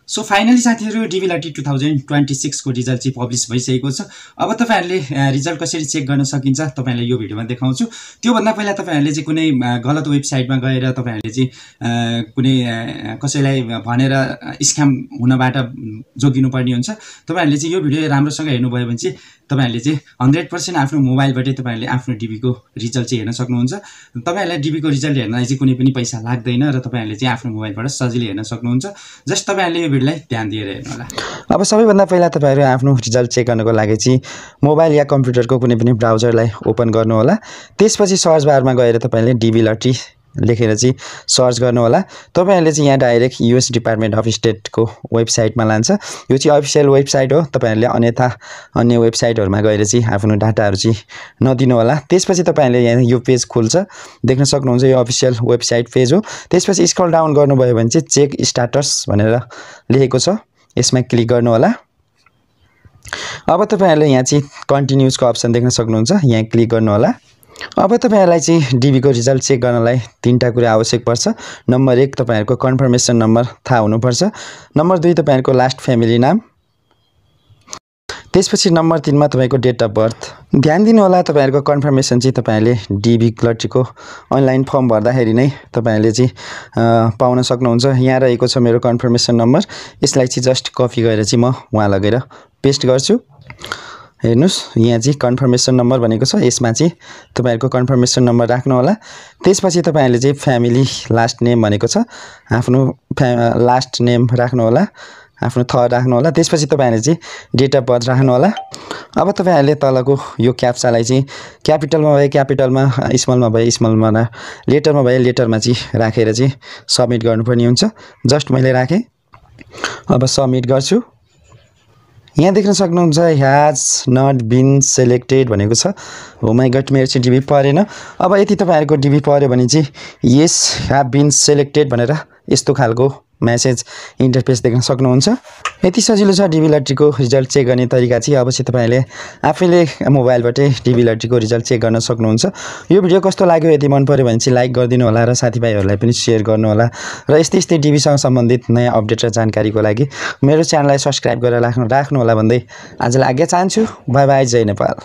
So finally साथीहरु DB lottery 2026 को result चाहिँ पब्लिश भइसकेको छ। अब तपाईहरुले रिजल्ट कसरी चेक गर्न सकिन्छ तपाईहरुलाई यो भिडियोमा देखाउँछु। त्यो भन्दा पहिला तपाईहरुले चाहिँ कुनै गलत वेबसाइटमा गएर तपाईहरुले चाहिँ कुनै कसैलाई भनेर स्क्याम हुनबाट जोगिनु पर्ने हुन्छ। तपाईहरुले चाहिँ यो भिडियो राम्रोसँग हेर्नुभयो भने चाहिँ तपाईहरुले चाहिँ 100% आफ्नो मोबाइलबाटै तपाईहरुले आफ्नो डिबी को रिजल्ट चाहिँ हेर्न सक्नुहुन्छ। तपाईहरुलाई डिबी को रिजल्ट हेर्नलाई चाहिँ कुनै पनि पैसा लाग्दैन र तपाईहरुले चाहिँ आफ्नो मोबाइलबाट सजिलै हेर्न सक्नुहुन्छ। जस्ट तपाईहरुले यो भिडियोलाई ध्यान दिएर हेर्नु होला। अब सबैभन्दा पहिला तपाईहरु आफ्नो रिजल्ट चेक गर्नको लागि चाहिँ मोबाइल या कम्प्युटरको कुनै पनि ब्राउजरलाई ओपन गर्नु होला। त्यसपछि सर्च बारमा गएर तपाईहरुले डिबी लटरी लेखेर चाहिँ सर्च गर्नु होला। तपाईहरुले चाहिँ यहाँ direct US department of state को वेबसाइटमा लान्छ। यो चाहिँ अफिसियल वेबसाइट हो। तपाईहरुले अन्यथा अन्य वेबसाइटहरुमा गएर चाहिँ आफ्नो डाटाहरु चाहिँ नदिनु होला। त्यसपछि तपाईहरुले यहाँ यो पेज खुल्छ, देख्न सक्नुहुन्छ यो अफिसियल वेबसाइट पेज हो। त्यसपछि स्क्रल डाउन गर्नुभयो भने चाहिँ चेक स्ट्याटस भनेर लेखेको छ, यसमा क्लिक गर्नु होला। अब तपाईहरुले यहाँ चाहिँ कन्टिन्युज को अप्सन देख्न सक्नुहुन्छ, यहाँ क्लिक गर्नु होला। अब तपाईहरुलाई चाहिँ डिबी को रिजल्ट चेक गर्नलाई तीनटा कुरा आवश्यक पर्छ। नम्बर 1 तपाईहरुको कन्फर्मेसन नम्बर थाहा हुनुपर्छ। नम्बर 2 तपाईहरुको लास्ट फ्यामिली नाम। त्यसपछि नम्बर 3 मा तपाईको डेट अफ बर्थ। ध्यान दिनु होला तपाईहरुको कन्फर्मेसन चाहिँ तपाईहरुले डिबी लटरीको अनलाइन फर्म भर्दाखेरि नै तपाईहरुले चाहिँ पाउन सक्नुहुन्छ। यहाँ रहेको छ मेरो कन्फर्मेसन नम्बर। यसलाई चाहिँ जस्ट कपी गरेर चाहिँ म वहाँ लगेर पेस्ट गर्छु। हेर्नुस् यहाँ चाहिँ कन्फर्मेसन नम्बर भनेको छ, यसमा चाहिँ तपाईहरुको कन्फर्मेसन नम्बर राख्नु होला। त्यसपछि तपाईहरुले चाहिँ फ्यामिली लास्ट नेम भनेको छ, आफ्नो लास्ट नेम राख्नु होला, आफ्नो थर राख्नु होला। त्यसपछि तपाईहरुले चाहिँ डेट अफ बर्थ राख्नु होला। अब तपाईहरुले तलको यो क्याप्चालाई चाहिँ क्यापिटलमा भए क्यापिटलमा, स्मलमा भए स्मलमा, लेटरमा भए लेटरमा चाहिँ राखेर चाहिँ सबमिट गर्नुपर्ने हुन्छ। जस्ट मैले राखेँ, अब सबमिट गर्छु। यहाँ देख्न सक्नुहुन्छ ह्याज नट बीन सेलेक्टेड भनेको छ। हो माइ गड, मेरो चाहिँ डिबी परेन। अब यदि तपाईहरुको डिबी पर्यो भने चाहिँ यस ह्याभ बीन सेलेक्टेड भनेर यस्तो खालको मेसेज इन्टरफेस देख्न सक्नुहुन्छ। यति सजिलो छ डिबी लटरीको रिजल्ट चेक गर्ने तरिका चाहिँ। अब चाहिँ तपाईहरुले आफैले मोबाइलबाटै डिबी लटरीको रिजल्ट चेक गर्न सक्नुहुन्छ। यो भिडियो कस्तो लाग्यो, यदि मन पर्यो भने चाहिँ लाइक गरिदिनु होला र साथीभाइहरुलाई पनि शेयर गर्नु होला। र यस्तै डिबीसँग सम्बन्धित नयाँ अपडेट र जानकारीको लागि मेरो च्यानललाई सब्स्क्राइब गरेर राख्नु होला भन्दै आजलाई आज्ञा चाहन्छु। बाइ बाइ, जय नेपाल।